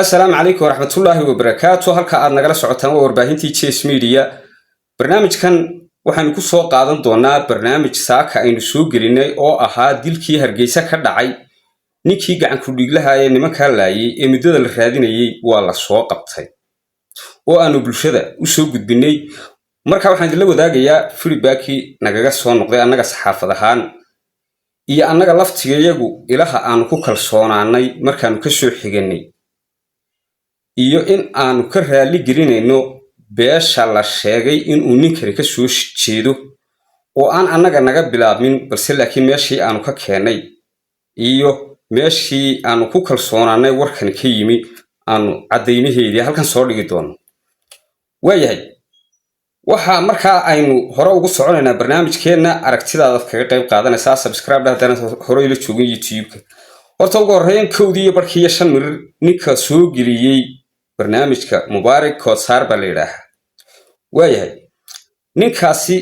Asalaamu calaykum waraxmatullaahi wabarakaatu. Halka aad nagala socotaan waa warbaahintii Jes Media. Barnaamijkan waxaynu ku soo qaadan doonaa barnaamij saaka aynu soo gelinay oo ahaa dilkii Hargeysa ka dhacay. Ninkii gacanku dhiiglaha ee nimankaa laayay ee muddada la raadinayey waa la soo qabtay oo aanu bulshada u soo gudbinay. Marka waxaan idinla wadaagayaa feedbackii nagaga soo noqday annaga saxaafad ahaan iyo annaga laftigayagu ilaha aanu ku kalsoonaanay markaanu ka soo xiganay, iyo in aanu ka raali gelinayno beesha la sheegay inuu ninkani ka soo jeedo oo aan annaga naga bilaabmin, balse laakiin meeshii aanu ka keennay iyo meeshii aanu ku kalsoonaanay warkani ka yimi aanu caddaymaheedii halkan soo dhigi doono. Waayahay, waxa markaa aynu hore ugu soconaynaa barnaamijkeenna. Aragtidaadaad kaga qayb qaadanaysaa. Subscribe haddana hore ila joogin YouTube-ka. Horta ugu horreyn, 1:25 ninka soo geliyey barnaamijka Mubaarak Koodsaar baa la yidhaahaa. Waayahay, ninkaasi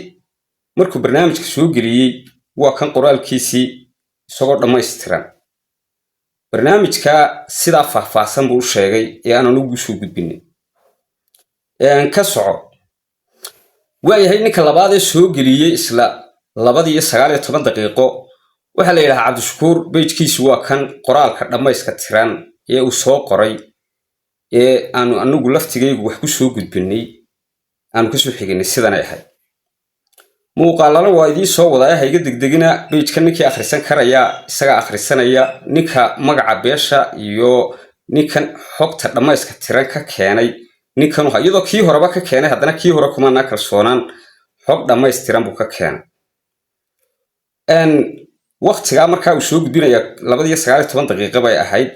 markuu barnaamijka soo geliyey, waa kan qoraalkiisii isagoo dhammaystiran. Barnaamijka sidaa faahfaahsan buu u sheegay ee aanan ugu soo gudbinay. Ka soco. Waayahay, ninka labaad ee soo geliyey isla 2:19 waxaa la yidhahaa Cabdishakuur. Page-kiisu waa kan. Qoraalka dhammayska tiran ee uu soo qoray ee aanu anagu laftigaygu wax ku soo gudbinay, aanu kasoo xiganay, sidanay ahayd. Muuqaalana waa idiin soo wadaa, hayga degdegina. Page-ka ninkii akhrisan karaya isagaa akhrisanaya. Ninka magaca beesha iyo ninkan xogta dhammayska tiran ka keenay ninkan, iyadoo kii horeba ka keenay, haddana kii hore kumanaa kalsoonaan, xog dhammaystiran buu ka keenay. Waktigaa markaa uu soo gudbinaya 2:19 bay ahayd.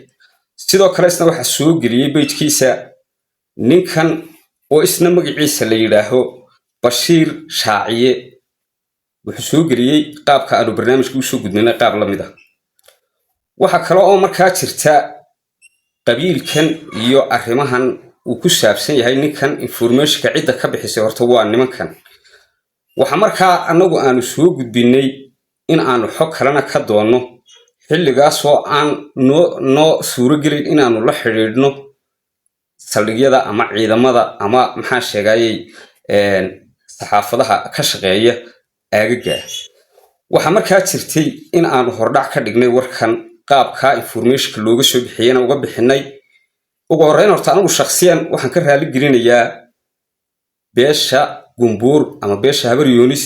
Sidoo kale isna waxaa soo geliyey page-kiisa ninkan oo isna magaciisa la yidhaaho Bashiir Shaaciye. Wuxuu soo geliyey qaabka aanu barnaamijka usoo gudbinay qaab la mid ah. Waxaa kale oo markaa jirta qabiilkan iyo arrimahan uu ku saabsan yahay ninkan informationka cidda ka bixisay horta waa nimankan. Waxa markaa annagu aanu soo gudbinay in aanu xog kalena ka doonno, xilligaasoo aan noo suuro gelin inaanu la xidhiidhno saldhigyada ama ciidamada ama, maxaan sheegayey, saxaafadaha ka shaqeeya aagaga. Waxaa markaa jirtay in aanu hordhac ka dhignay warkan, qaabkaa informationka looga soo bixiyena uga bixinay. Ugu horreyn horta anigu shakhsiyan waxaan ka raali gelinayaa beesha Gumbuur ama beesha Habar Yoonis,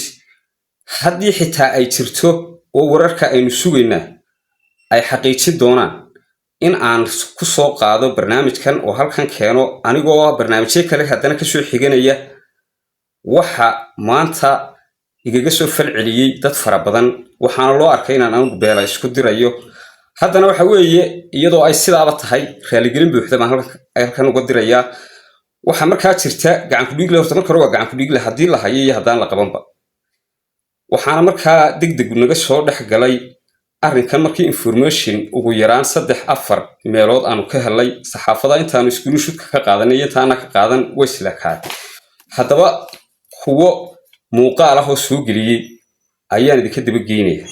haddii xitaa ay jirto oo wararka aynu sugaynaa ay xaqiijin doonaan in aan ku soo qaado barnaamijkan oo halkan keeno, anigoo barnaamijyo kale haddana kasoo xiganaya. Waxa maanta igaga soo falceliyey dad fara badan, waxaana loo arkay inaan anigu beela isku dirayo. Haddana waxa weeye, iyadoo ay sidaaba tahay, raaligelin buuxda baan halkan uga dirayaa. Waxaa markaa jirta gacankudhiigle. Horta marka hore waa gacankudhiigle haddii la hayo iyo haddaan la qabanba. Waxaana markaa degdeg naga soo dhex galay arrinkan markii information ugu yaraan saddex afar meelood aanu ka helay saxaafada. Intaanu screenshotka ka qaadanay iyo intaana ka qaadan way islekaay. Haddaba kuwo muuqaal ah oo soo geliyey ayaan idinka daba geynaya.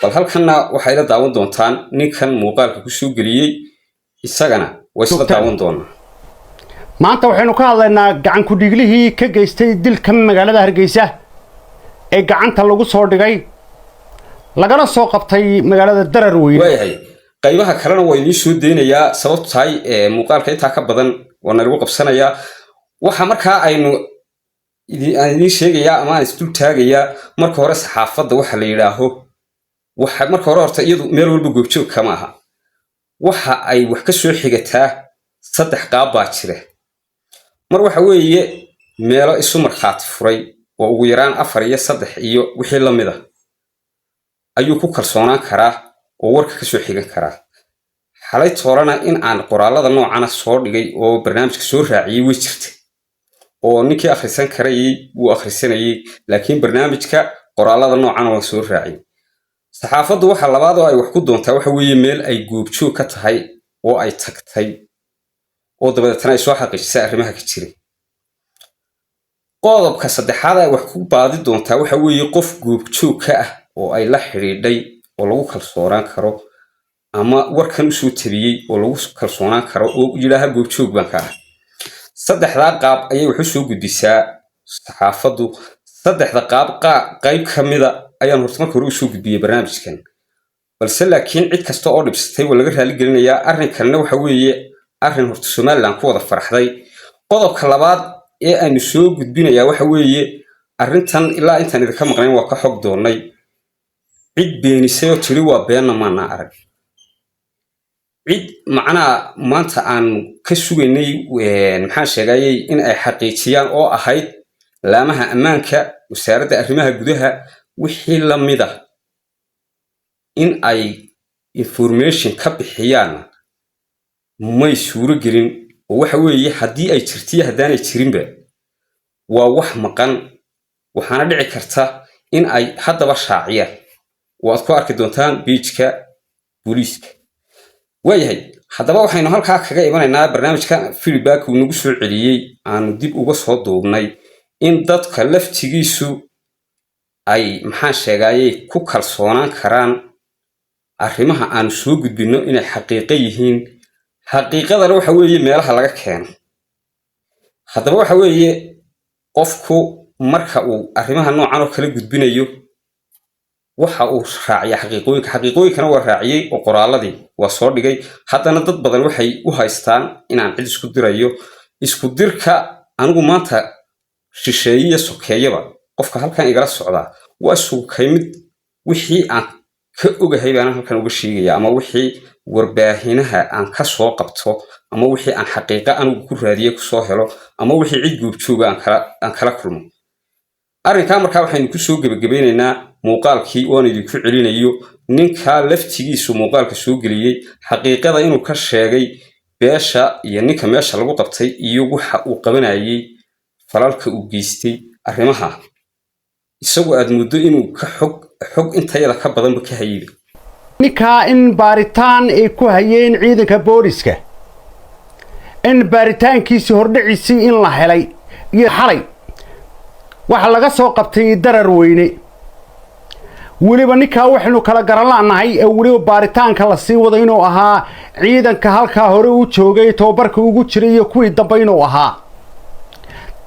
Bal halkanna waxay la daawan doontaan ninkan muuqaalka ku soo geliyey, isagana waa isla daawan doonaa. Maanta waxaynu ka hadlaynaa gacan ku-dhiiglihii ka geystay dilka magaalada Hargeysa ee gacanta lagu soo dhigay, lagana soo qabtay magaalada Dararweyne. Waayahay, qaybaha kalena waa idiin soo daynayaa. Sababtu tahay muuqaalka intaa ka badan waa nalagu qabsanayaa. Waxa markaa aynu aan idiin sheegayaa ama aan isdul taagayaa, marka hore saxaafadda waxa la yidhaaho, waxa marka hore horta iyadu meel walba goobjoog kama aha. Waxa ay wax ka soo xigataa saddex qaab baa jira. Mar waxa weeye meelo isu markhaati furay oo ugu yaraan afar iyo saddex iyo wixii la mid ah ayuu ku kalsoonaan karaa oo warka ka soo xigan karaa. Xalay toolana in aan qoraallada noocana soo dhigay oo barnaamijka soo raaciyey way jirtay, oo ninkii akhrisan karayey wuu akhrisanayey, laakiin barnaamijka qoraallada noocana waan soo raaciyey. Saxaafaddu waxa labaad oo ay wax ku doontaa waxa weeye meel ay goobjoog ka tahay oo ay tagtay oo dabadeetana ay soo xaqiijisay arrimaha ka jiray. Qodobka saddexaad ay wax ku baadi doontaa waxa weeye qof goobjoog ka ah oo ay la xidhiidhay oo lagu kalsoonaan karo. Ama warkan usoo tabiyey oo lagu kalsoonaan karo oo yidhaaha goobjoog baan ka ah. Saddexdaa qaab ayay wax u soo gudbisaa saxaafaddu. Saddexda qaab qayb ka mida ayaan horta marka hore usoo gudbiyey barnaamijkan, balse laakiin cid kasta oo dhibsatay waa laga raali gelinayaa. Arrin kalena waxa weeye arrin horta Somaliland ku wada faraxday. Qodobka labaad ee aanu soo gudbinayaa waxa weeye arrintan ilaa intaan idinka maqnayn waa ka xog doonnay. Cid beenisay oo tiri waa beenna maanaa arag. Cid macnaha maanta aanu ka sugaynay, maxaan sheegayay, in ay xaqiijiyaan oo ahayd laamaha ammaanka, Wasaaradda Arrimaha Gudaha, wixii la mida, in ay information ka bixiyaan may suuro gelin. Oo waxa weeye haddii ay jirtiyo haddaanay jirinba waa wax maqan. Waxaana dhici karta in ay haddaba shaaciyaan oo aad ku arki doontaan page-ka booliiska. Waayahay, haddaba waxaynu halkaa kaga imanaynaa barnaamijka feedback uu nagu soo celiyey, aanu dib uga soo duubnay, in dadka laftigiisu ay, maxaan sheegayey, ku kalsoonaan karaan arrimaha aanu soo gudbinno inay xaqiiqo yihiin. Xaqiiqadana waxa weeye meelaha laga keeno. Haddaba waxa weeye qofku marka uu arrimaha noocan oo kala gudbinayo waxa uu raaciyaa xaqiiqooyinka. Xaqiiqooyinkana waa raaciyey oo qoraaladii waa soo dhigay. Haddana dad badan waxay u haystaan inaan cid isku dirayo. Isku dirka anigu maanta shisheeye sokeeyaba, qofka halkan igala socdaa waa isugukay mid. Wixii aan ka ogahay baan halkan uga sheegaya, ama wixii warbaahinaha aan ka soo qabto, ama wixii aan xaqiiqo anigu ku raadiye kusoo helo, ama wixii cid goobjooga aan kala kulmo arrinkaa. Markaa waxaynu kusoo gebagabeynaynaa muuqaalkii oan idinku celinayo ninkaa laftigiisu muuqaalka soo geliyey, xaqiiqada inuu ka sheegay beesha iyo ninka meesha lagu qabtay iyo waxa uu qabanayay, falalka uu geystay, arrimaha isagu aad muddo inuu ka xog intayada ka badanba ka hayeyba. Ninkaa in baaritaan ay ku hayeen ciidanka booliska, in baaritaankiisii hordhiciisii in la helay iyo xalay waxaa laga soo qabtay Darar Weyne. Weliba ninkaa waxaynu kala garan la'nahay ee weliba baaritaanka la sii wado inuu ahaa ciidanka halkaa hore u joogay, tababarka ugu jiray, iyo kuwii dambe inuu ahaa.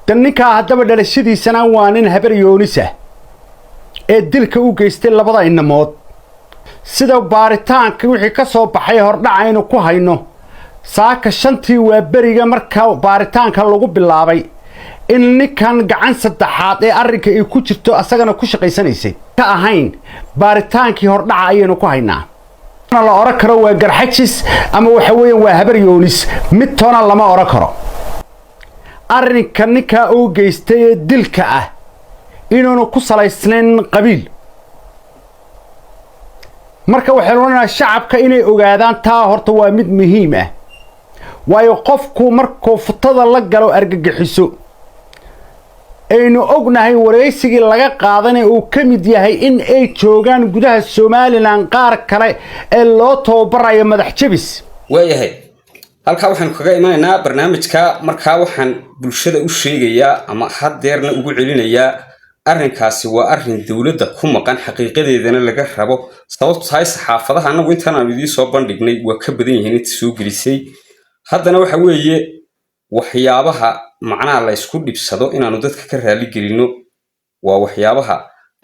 Dan ninkaa haddaba dhalashadiisana waa nin Habar Yoonis ah ee dilka u geystay labada inamood. Sida baaritaanka wixii ka soo baxay hordhacaynu ku hayno, saaka 5-tii waa beriga marka baaritaanka lagu bilaabay, in ninkan gacan saddexaad ee arrinka ay ku jirto asagana ku shaqaysanaysay ka ahayn. Baaritaankii hordhaca ayaynu ku haynaa. La oran karo waa Garxajis ama waxa weeyaan waa Habar Yoonis, mid toona lama oran karo. Arrinka ninkaa uu geystay ee dilka ah inuunu ku salaysnayn qabiil. Marka waxaynu odhanayaa shacabka inay ogaadaan taa horta waa mid muhiim ah, waayo qofku markuu futada la galo argagixiso, aynu ognahay waraysigii laga qaadanay uu ka mid yahay in ay joogaan gudaha Somaliland qaar kale ee loo tababarayo madax jebis. Waayahay, halkaa waxaynu kaga imanaynaa barnaamijka. Markaa waxaan bulshada u sheegayaa ama haddeerna ugu celinayaa, arrinkaasi waa arrin dowladda ku maqan, xaqiiqadeedana laga rabo. Sababtu tahay saxaafadaha annagu intaan aanu idiin soo bandhignay waa ka badan yihiin inta soo gelisay. Haddana waxa weeye waxyaabaha macnaha la ysku dhibsado inaanu dadka ka raali gelinno waa waxyaabaha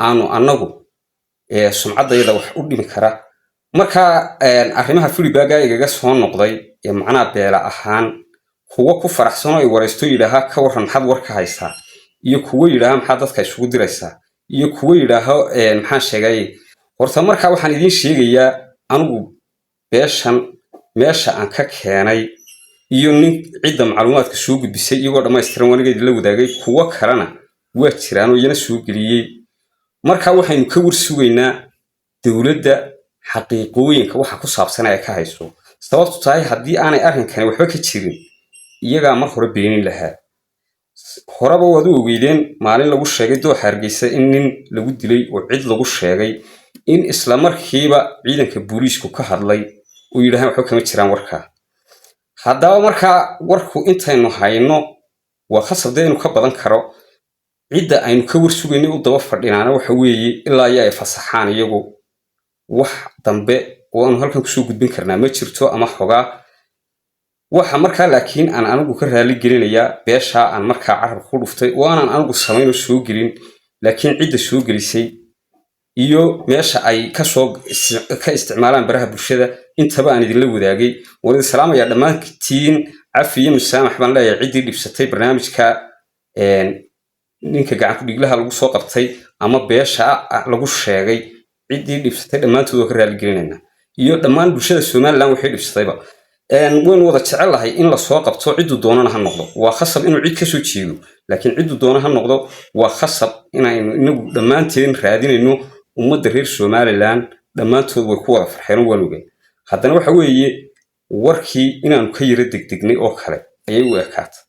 aanu annagu sumcaddayada wax u dhimi kara. Marka arrimaha feedback-ga igaga soo noqday ee macnaha beela ahaan, kuwo ku faraxsanoo ay waraysto yidhaaha ka warran, maxaad war ka haysaa, iyo kuwo yidhaaha maxaad dadka isugu diraysaa, iyo kuwo yidhaaho maxaan sheegay. Horta marka waxaan idiin sheegayaa anigu beeshan meesha aan ka keenay iyo nin cidda macluumaadka soo gudbisay iyagoo dhammaystiran waniga idinla wadaagay. Kuwo kalena waa jiraan oo iyana soo geliyey. Marka waxaynu ka war sugaynaa dowladda xaqiiqooyinka waxa ku saabsan ay ka hayso. Sababtu tahay haddii aanay arrinkani waxba ka jirin, iyagaa mar hore beenin lahaa. Horeba waad u ogeydeen maalin lagu sheegay Dooxa Hargeysa in nin lagu dilay oo cid lagu sheegay, in isla markiiba ciidanka booliisku ka hadlay oo yidhahaan waxba kama jiraan warkaa. Haddaba markaa warku intaynu hayno waa khasab dee inuu ka badan karo. Cidda aynu ka war sugaynay u daba fadhinaana waxa weeye ilaa iyo ay fasaxaan iyagu wax dambe. Oo aanu halkan kusoo gudbin karnaa ma jirto ama xogaa waxa markaa. Laakiin aan anigu ka raali gelinayaa beeshaa aan markaa carabka ku dhuftay oo aanan anigu samayn oo soo gelin, laakiin cidda soo gelisay iyo meesha ay kasoo ka isticmaalaan baraha bulshada intaba aan idinla wadaagay. Waan idin salaamayaa dhammaantiin, cafi iyo musaamax baan leeyahay ciddii dhibsatay barnaamijka ninka gacan ku-dhiiglaha lagu soo qabtay ama beesha lagu sheegay. Ciddii dhibsatay dhammaantood waa ka raaligelinayna iyo dhammaan bulshada Somaliland waxay dhibsatayba. Waynu wada jecellahay in lasoo qabto, cidduu doonana ha noqdo. Waa khasab inuu cid kasoo jeedo, laakiin cidduu doona ha noqdo. Waa khasab inaynu inagu dhammaanteen raadinayno. Ummadda reer Somaliland dhammaantood way ku wada farxeen, waan ogeyn. Haddana waxa weeye warkii inaanu ka yaro degdegnay oo kale ayay u ekaatay.